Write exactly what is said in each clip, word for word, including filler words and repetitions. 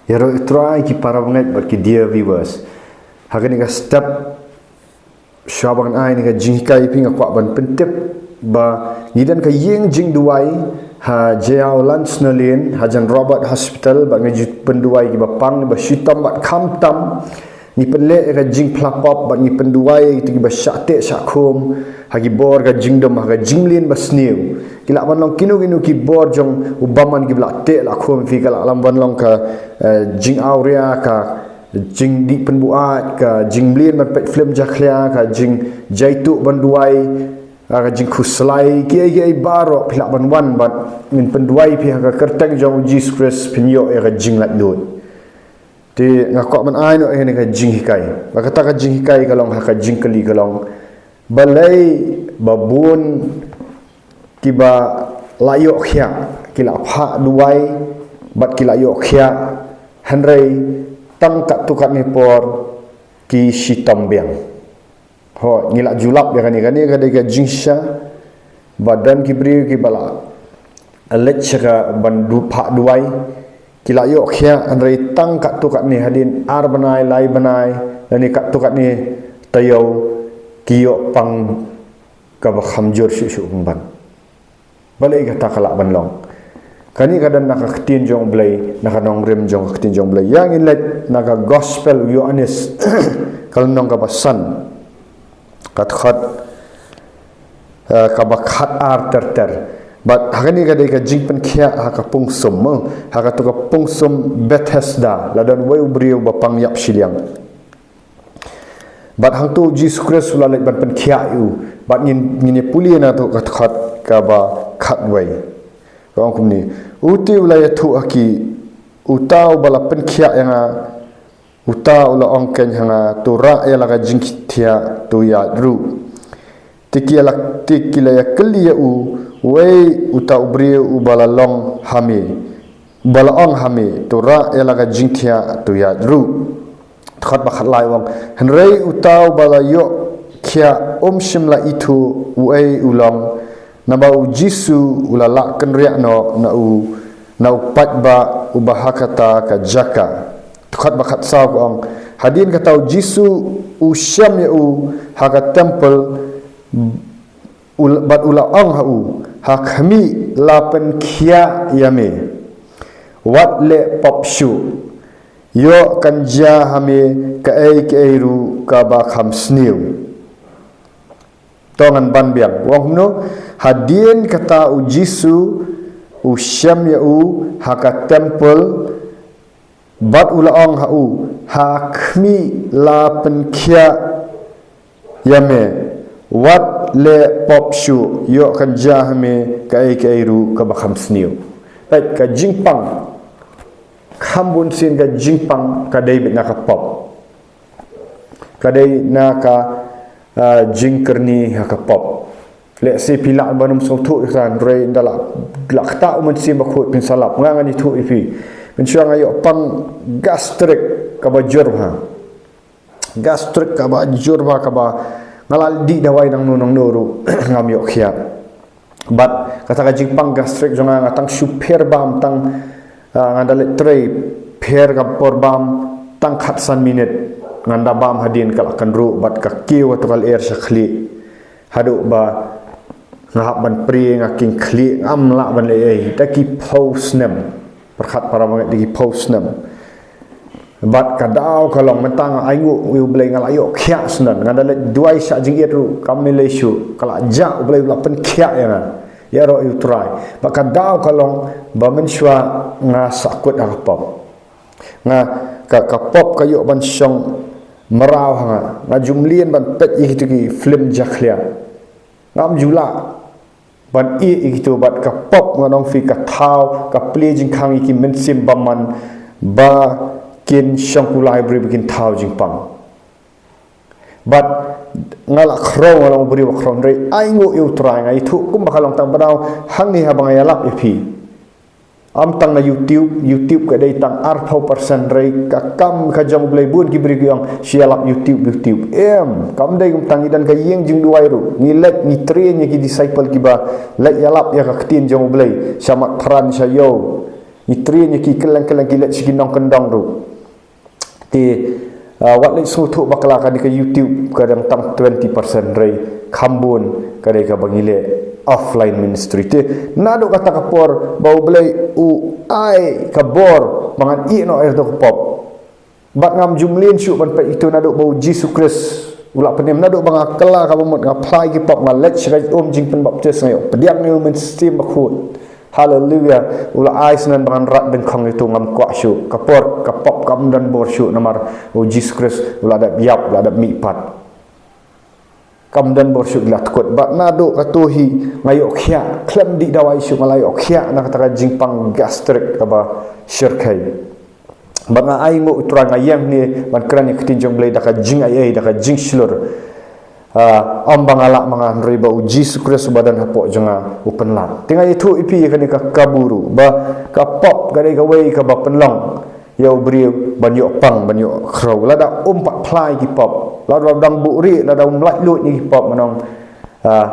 Ïaroh ïa u Trai ki para bangeit bad ki dear viewers. Ha kane ka step, shuwa ba ngan ai ïa ka jinghikai ïa phi, nga kwah ban pyntip ba ngi don ka ïing jingduwai ha Jaiaw Lansonalane, ha jan Robert Hospital, bad ngi ju pynduwai kiba pang, ba shitom bad khamtam. Ngi pynleh ïa ka jingphla pop bad ngi pynduwai ïa kito kiba shah teh shah khum ha ki bor ka jingdum, ha ka jingmlien basniew. Ki lah ban long kino kino ki bor jong u bymman kiba la teh la khum ïa phi, ka lah ban long ka, eh, jingawria, ka jingdih pynbuaid, ka jingmlien ban peit film jakhlia, ka jingjaituh ban duwai, ka jingkhuslai, kiei kiei baroh phi lah ban wan bad ngin pynduwai ïa phi ha ka kyrteng jong u Jisu Khrist, phin ïoh ïa ka jinglaitluid. Te nga kwah ban ai noh ïa kane ka jinghikai. Ba kata ka jinghikai ka long ha ka jingkylli ka long, balei ba bun kiba la ïoh khiah ki la phah duwai bad ki la ïoh khiah, hynrei tang katto katne por ki shitom biang? Ho, ngi la ju lap ïa kane, kane ka dei ka jingshisha ba don ki briew kiba la leit sha ka ban phah duwai, ki la ïoh khiah, hynrei tang katto katne, hadien ar bnai, lai bnai, lane katto katne taïew, ki ïoh pang kaba kham jur shuh shuh pynban. Balei kata ka lah ban long? Kane ka don na ka ktien jong u Blei, na ka nongrim jong ka ktien jong u Blei. Ïa ngin leit na ka gospel u Ïoannis, ka lynnong kaba san, ka dkhot, eh, kaba khat ar ter ter. Bad ha kane ka dei ka jingpynkhiah ha ka pungsum, eh, ha kato ka pungsum Bethesda, la don uwei u briew ba pang ïap shiliang. Bad hangto u Jisu Khrist u la leit ban pynkhiah ïa u. Bad ngin, ngin ïa pule na kato ka dkhot kaba khatwei. Ka ong kumne: Uta u la ïathuh ha ki, uta uba la pynkhiah ïa nga, uta u la ong keiñ ha nga, to rah ïa la ka jingthiah, to ïaid ruh. Te ki la, te ki la ïakylli ïa u, uei uta u briew uba la long ha me, uba la ong ha me, to rah ïa la ka jingthiah, to ïaid ruh. Dkhot ba khatlai u ong: Hynrei uta uba la ïoh khiah um shym la ithuh uei u long, naba u Jisu u la lah kynriah noh na u, na u paidbah uba ha kata ka jaka. Dkhot ba khatsaw ka ong: Hadien kata u Jisu u shem ïa u ha ka templ, u la, bad u la ong ha u, ha khmih, la pynkhiah ïa me. Wat leh pop shuh. Ïoh kan jia ha me kaei kaei ruh kaba kham sniew. To ngan ban biang. U ong kumno? Hadien kata u Jisu u shem ïa u ha ka templ, bad u la ong ha u, ha khmih, la pynkhiah ïa me. Wat leh pop shuh, ïoh kan jia ha me kaei kaei ruh kaba kham sniew. Peit, ka jingpang, kham bun sien ka jingpang ka dei beit na ka pop. Ka dei na ka, ah, jingkyrni ha ka pop. Lehse phi lah ban ym sngewthuh ïa kata, hynrei ynda la, la ktah u Mynsiem Bakhuid phin sa lap. Nga ngan ïathuh ïa phi. Mynshuwa nga ïoh pang gastric kaba jur bha. Gastric kaba jur bha, kaba nga la dih dawai nangno nangno ruh ngam ïoh khiah. Bad kata ka jingpang gastric jong nga, nga tang shu pher bam tang, ah, ngan da leit trei, pher ka por bam tang khatsan minit. Ngan da bam hadien ka la kynruh bad ka kiew kato ka lyer sha khlieh. Haduh ba nga hap ban prie, nga king khlieh, ngam lah ban leh ei ei. Da ki phew snem. Pyrkhat para bangeit, da ki phew snem. Bad ka daw ka long, mynta nga ainguh ïa u Blei, nga la ïoh khiah syndon. Nga da leit duwai shah jingit ruh kam lei lei shuh. Ka la jah, u Blei u la pynkhiah ïa nga. Ïaroh ïa u Trai. Bad ka daw ka long ba mynshuwa nga sahkut ha ka pop. Nga, ka, ka pop ka ïoh ban shong mraw ha nga. Nga ju mlien ban peit ïa kito ki film jakhlia. Ngam ju lah ban ïeh ïa kito, bad ka pop, ngan ong ïa phi, ka thaw, ka plie jingkhang ïa ki mynsiem bymman ba kin shong kulai, briew ba kin thaw jingpang. Bad nga la khraw, nga la u briew ba khraw, hynrei ainguh ïa u Trai, nga ïathuh kumba ka long tang ba daw hangne haba nga ïalap ïa phi. Ym tang na YouTube, YouTube ka dei tang arphew percent, hynrei ka kam ka jong u Blei, bun ki briew ki ong shi ïalap YouTube, YouTube. Em, kam dei kumta, ngi don ka ïing jingduwai ruh. Ngi leit, ngi train ïa ki disciple kiba leit ïalap ïa ka ktien jong u Blei sha mat phran, sha ïew. Ngi train ïa ki kylleng kylleng, ki leit sha ki nongkyndong ruh. Te, ah, wat leit sngewthuh bakla kane ka YouTube ka dang tang twenty percent, hynrei kham bun ka dei kaba ngi leh offline ministry. Te naduh kata ka por ba U Blei u ai ka bor ba ngan ïeh noh ïa ka pop, bad ngam ju mlien shuh ban peit ïa kito naduh ba U Jisu Khrist u la pynim, naduh ba nga kylla kaba mut, nga phla ïa ki pop, nga leit sha ka um jingpynbaptis, nga ïoh pdiang ïa U Mynsiem Bakhuid. Haleluia. U la ai shuh, ngan rat dyngkhong ïa kito, ngam kwah shuh. Ka por, ka pop kam don bor shuh namar U Jisu Khrist u la dep ïap, u la dep mihpat. Kam don bor shuh, la tkut. Bad naduh kato hi nga ïoh khiah, khlem dih dawai shuh nga la ïoh khiah na kata ka jingpang gastric kaba shyrkhei. Bad nga ainguh, U Trai, nga ïeng hangne ban kren ïa ka ktien jong U Blei da ka jingaiei, da ka jingshlur. Ah, ym ba nga lah ma nga, hynrei ba U Jisu Khrist uba don hapoh jong nga u pynlait. Te nga ïathuh ïa phi ïa kane ka kabu ruh, ba ka pop ka dei kawei kaba pynlong ïa u briew ban ïoh pang, ban ïoh khrew. Lada um pat phla ïa ki pop, lada u dang buhrieh, lada um laitluid ïa ki pop, mynta, ah,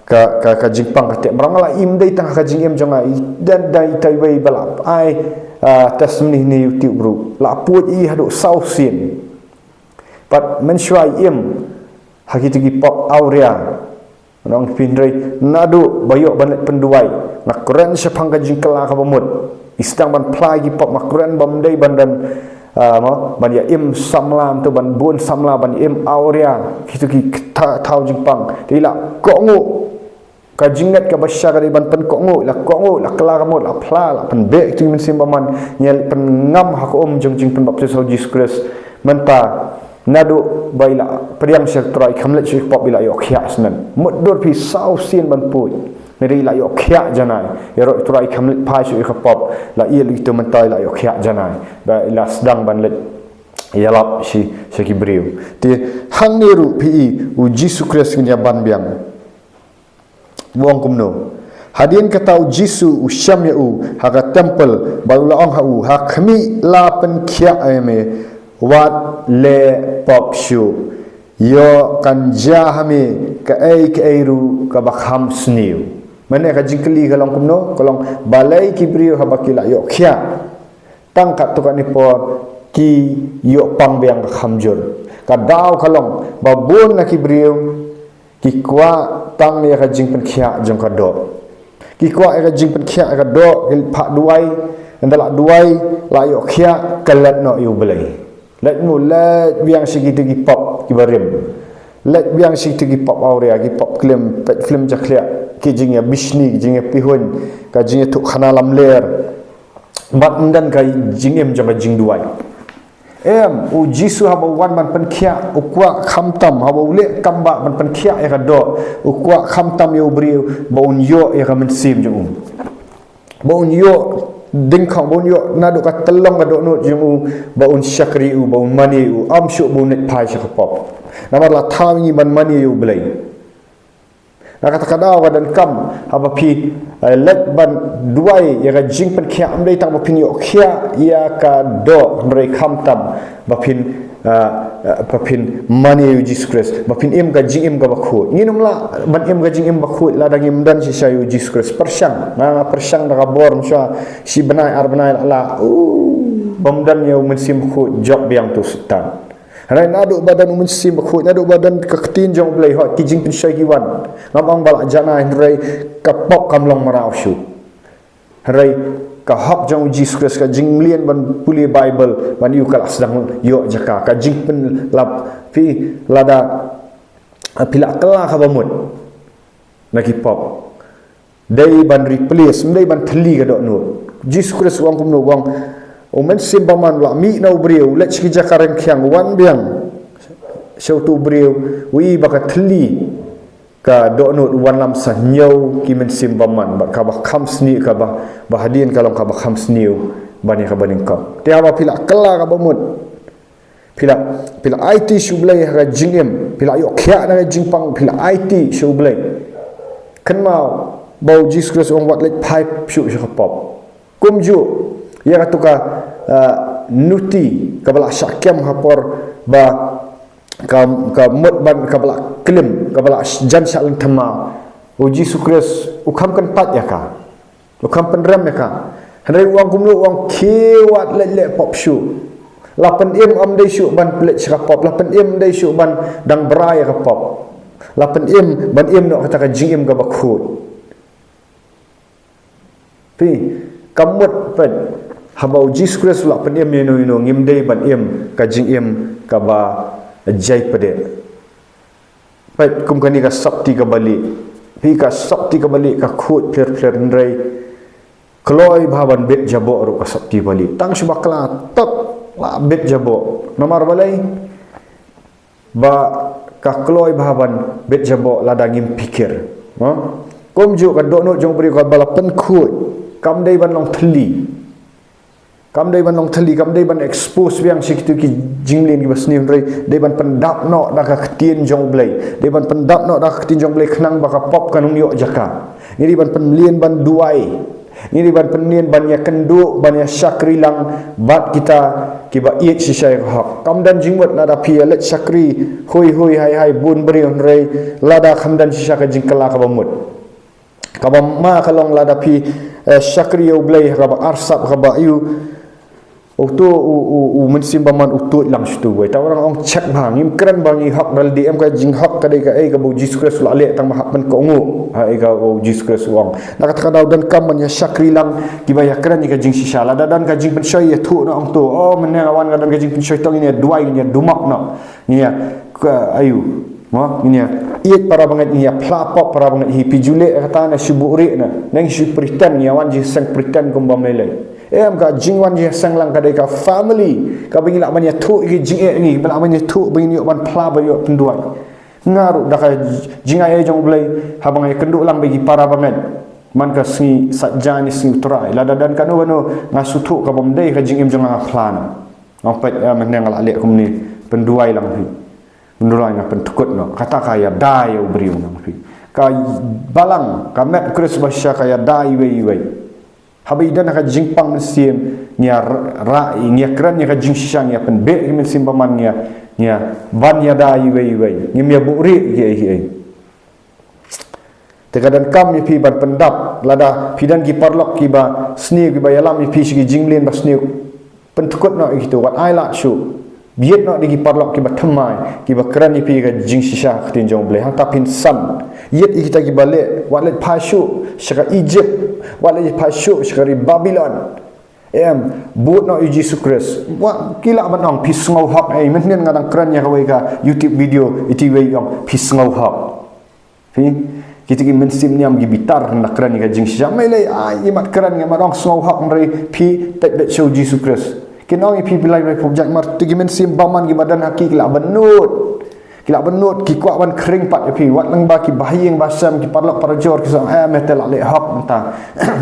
ka, ka, ka jingpang ka teh mraw. Nga la im, dei tang ha ka jingim jong nga, i dang, dang itai wei ba la ai, ah, testimony ne YouTube ruh, la pud i haduh saw sien. Pat mynshuwa i im ha kito ki pop awria. Nong pynrei, naduh ba ïoh ban leit pynduwai, nga kren shaphang ka jingkylla kaba mut. I sdang ban phla ïa ki pop, nga kren ba ym dei ban don, ah, mo, ban ïa im samla, to ban bun samla, ban im awria, kito ki tha-, thaw jingpang. Te i la kohnguh, ka jingngeit kaba shisha ka dei ban pynkohnguh, i la kohnguh, i la kylla kaba mut, la phla, la pynbeh ïa kito ki mynsiem bymman, ngi la pynngam ha ka um jong jingpynbaptis ha U Jisu Khrist. Mynta, naduh ba i la pdiang sha U Trai, kham leit shuh ïa ka pop, i la ïoh khiah shen. Mutdur phi, saw sien ban pud. Hynrei i la ïoh khiah janai. Ïaroh U Trai, kham leit phai shuh ïa ka pop, la ïeh lut ïa kito, mynta i la ïoh khiah janai. Ba i la sdang ban leit ïalap sha, sha ki briew. Te hangne ruh phi i, U Jisu Khrist ngin ïa ban biang. U ong kumno? Hadien kata U Jisu u shem ïa u ha ka temple, bad u la ong ha u, ha khmih la pynkhiah ïa me, wat leh pop shuh. Ïoh kan jia ha me kaei kaei ruh kaba kham sniew. Mynne ka jingkylli ka long kumno? Ka long balei ki briew haba ki la ïoh khiah, tang katto katne por ki ïoh pang biang ka kham jur. Ka daw ka long ba bun na ki briew ki kwah tang ïa ka jingpynkhiah jong ka doh. Ki kwah ïa ka jingpynkhiah ïa ka doh, ki phah duwai, ynda la duwai, la ïoh khiah, ka leit noh ïa U Blei. Leit mo, leit biang sha kito ki pop kiba rim. Leit biang sha kito ki pop awria, ki pop klim, peit film jakhlia, ki jingïabishni, ki jingïapihuiñ, ka jingïathuh khana lamler. Bad ym don ka jingim jong ka jingduwai. Em, U Jisu haba u wan ban pynkhiah, u kwah khamtam, haba u leh kam bah ban pynkhiah ïa ka doh, u kwah khamtam ïa u briew ba un ïoh ïa ka mynsiem jong u. Ba un ïoh dyngkhong, ba un ïoh naduh ka tyllong ka dohnud jong u, ba un shakri u, ba un mane u, ym shuh ba un leit phai sha ka pop. Namar la thaw ïa ngi ban mane ïa U Blei. Na kata ka daw ka donkam, haba phi, eh, leit ban duwai ïa ka jingpynkhiah, ym dei tang ba phin ïoh khiah ïa ka doh, hynrei khamtam ba phin, eh, eh, ba phin mane ïa U Jisu Khrist, ba phin im ka jingim kaba khuid. Ngin ym lah ban im ka jingim bakhuid lada ngim don shisha ïa U Jisu Khrist. Pyrshang, nga, nga pyrshang da ka bor, mynshuwa shi bnai ar bnai la, la, uh, bym don ïa U Mynsiem Bakhuid, jop biang to Soitan. Hynrei naduh ba don U Mynsiem Bakhuid, naduh ba don ka ktien jong U Blei, hooid ki jingpynshoi ki wan. Ngam ong ba la janai, hynrei ka pop kam long mraw shuh. Hynrei ka hok jong U Jisu Khrist, ka jingmlien ban pule Baibl, ban ïoh ka la sdang ïoh jaka, ka jingpynlap phi lada phi la kylla kaba mut na ki pop. Dei ban replace, ym dei ban thylli ka dohnud. Jisu Khrist u ong kumno, u ong, U Mynsiem Bymman u la mih na u briew, u leit sha ki jaka rangkhiang, u wan biang sha uto u briew, u ïohi ba ka thylli ka dohnud, u wanlam sa ñiew ki mynsiem bymman, bad kaba kham sniew, kaba, ba hadien ka long kaba kham sniew ban ïa kaba nyngkong. Te haba phi la kylla kaba mut, phi la, phi la aiti sha U Blei ha ka jingim, phi la ïoh khiah na ka jingpang, phi la aiti sha U Blei. Kynmaw ba U Jisu Khrist u ong wat leit phai shuh sha ka pop. Kumjuh ïa kato ka, ah, nuti kaba la shah kem ha por ba ka, ka mut ban, kaba la klim, kaba la jan shah lynthem ma. U Jisu Khrist u kham kyntait ïa ka. U kham pynrem ïa ka. Hynrei u ong kumno, u ong khie wat leit leh pop shuh. La pynim ym dei shuh ban leit sha ka pop, la pynim ym dei shuh ban dang brai ïa ka pop. La pynim ban im noh kata ka jingim kaba khuid. Phi, ka mut peit, haba u Jisu Khrist u la pynim ïano ïano, ngim dei ban im ka jingim kaba jai pdeng. Peit kum kane ka sopti kaba lieh. Phi, ka sopti kaba lieh ka khuid pher pher, hynrei kloi bha ban bit jaboh ruh ka sopti ba lieh. Tang shu bakla tot la bit jaboh. Namar balei? Ba ka kloi bha ban bit jaboh lada ngim pyrkhat. Ha? Kumjuh ka dohnud jong u briew kaba la pynkhuid, kam dei ban long thylli. Kam dei ban long thylli, kam dei ban expose biang sha kito ki jingleh kiba sniew, hynrei dei ban pyndap noh da ka ktien jong u Blei. Dei ban pyndap noh da ka ktien jong u Blei khnang ba ka pop kan ym ïoh jaka. Ngi dei ban pynmlien ban duwai. Ngi dei ban pynmlien ban ïakynduh, ban ïashakri lang bad kita kiba ïeit shisha ïa ka hok. Kam don jingmut lada phi ïaleit shakri hui hui hai hai bun briew, hynrei lada kam don shisha ka jingkylla kaba mut. Kaba ma ka long lada phi, eh, shakri ïa u Blei kaba arsap kaba ïu. Uto u, u, u mynsiem bymman u tuid lang shuh tu wei. Te u dang ong check bha, ngim kren ba ngi hok, da lade em ka jinghok ka dei kaei kaba u Jisu Khrist u la leh, tang ba hap ban kohnguh ha ïa kaba u Jisu Khrist u ong. Na kata ka daw donkam ban ïashakri lang kiba ïakren ïa ka jingshisha. Lada don ka jingpynshoi ïathuh noh ong to. Oh, mynne nga wan nga don ka jingpynshoi, to ngin ïa duwai, ngin ïa dumok noh. Ngin ïa ka ayu. Mo, ngin ïa ïeit para bangeit, ngin ïa phla pop para bangeit hi. Phi ju leh kata, na shu buhrieh na. Nang shu pretend, ngi ïa wan jingseng pretend kumba mei lei. Em, ka jingwan jingseng lang ka dei ka family. Kaba ngi lah ban ïathuh ïa ki jingeh ngi, ba lah ban ïathuh, ba ngin ïoh ban phla, ba ïoh pynduwai. Nga ruh da ka jingai jong u Blei, haba nga ïakynduh lang bad ki para bangeit. Man ka sngi Saitjaiñ, sngi U Trai. Lada don kano kano nga sngewthuh kaba ym dei ka jingim jong nga, nga phla noh. Nga peit, eh, mynne nga lah leh kumne, pynduwai lang phi. Pynduwai, nga pynthikut noh. Kata ka ïada ïa u briew, nang phi. Ka balang, ka met Khrist ba shisha ka ïada iwei iwei. Haba i don ha ka jingpang mynsiem, ngi ïa ra-, ra-, ngi ïa kren ïa ka jingshisha, ngi ïa pynbeit ïa ki mynsiem bymman, ngi ïa, ngi ïa ban ïada iwei iwei. Ngim ïa buhrieh kiei kiei. Te ka donkam ïa phi ban pyndap, lada phi don ki paralok kiba sniew, kiba ïalam ïa phi sha ki jingmlien ba sniew. Pynthikut noh ïa kito, wat ai lad shuh. Beit noh da ki paralok kiba thymmai, kiba kren ïa phi ka jingshisha ka ktien jong u Blei. Hangta phin san. Ïeit ïa kita kiba leh, wat leit phai shuh sha ka Egypt, wat leit phai shuh sha ka ri Babilon. Em, bud noh ïa u Jisu Khrist. Wat ki lah ban ong phi sngewhok, eh, mynhynnin nga dang kren ïa kawei ka YouTube video, iti wei ong phi sngewhok. Phi, kita ki mynsiem niam ki bitar, ynda kren ïa ka jingshisha. Mei lei, ai, i mat kren, i mat ong sngewhok, hynrei phi peit beit sha u Jisu Khrist. Kin ong ïa phi, phi lai, phi lai pyrjat, mar tu ki mynsiem bymman kiba don ha ki, ki lah ban nud. Ki lah ban nud, ki kwah ban khring pat ïa phi. Wat lang ba ki bahaïing bahasem, ki paralok parajor, ki sa ong, eh, me te lah leh hok mynta.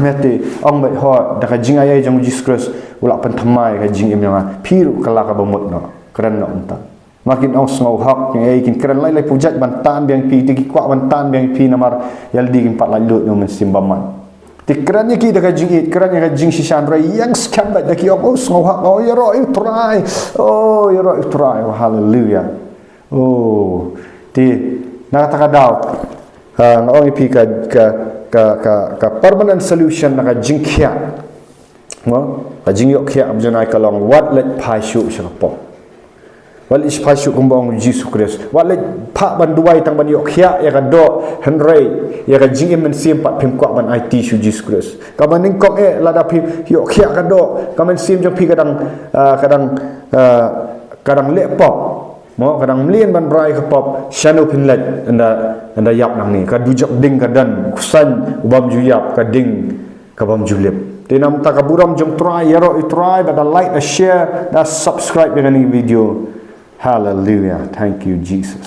Me te ong beit hok, da ka jingai jong u Jisu Khrist u lah pynthymmai ka jingim jong nga. Phi ruh kylla kaba mut noh. Kren noh mynta. Ma kin ong sngewhok, eh, kin kren lai lai pyrjat ban tan biang phi, te ki kwah ban tan biang phi namar ïalade kin pat lait lut na u mynsiem bymman. Te kren ïa ki da ka jingïeit, kren ïa ka jingshisha, hynrei ïeng skhem beit da ki ong, oh, sngewhok, oh, ïaroh ïa u Trai, oh, ïaroh ïa u Trai, oh, haleluya. Oh, te na kata ka daw, ah, nga ong ïa phi ka, ka, ka, ka, ka permanent solution na ka jingkhiah. Mo, ka jingïoh khiah ba janai ka long, wat leit phai shuh sha ka pop. Wat leit phai shuh kumba ong u Jisu Khrist. Wat leit phah ban duwai tang ban ïoh khiah ïa ka doh, hynrei ïa ka jingim mynsiem pat phim kwah ban aiti sha u Jisu Khrist. Kaba nyngkong eh, lada phi ïoh khiah ka doh, ka mynsiem jong phi ka dang, ah, ka dang, ah, ka dang leh pop. Mo, ka dang mlien ban brai ka pop, shano phin leit, ynda, ynda ïap nangne. Ka dujok ding ka don, u ksuid u bym ju ïap, ka ding ka bym ju lip. Te namar kata ka burom jong u Trai, ïaroh ïa u Trai, bad da like, da share, da subscribe ïa kane ka video. Hallelujah. Thank you, Jesus.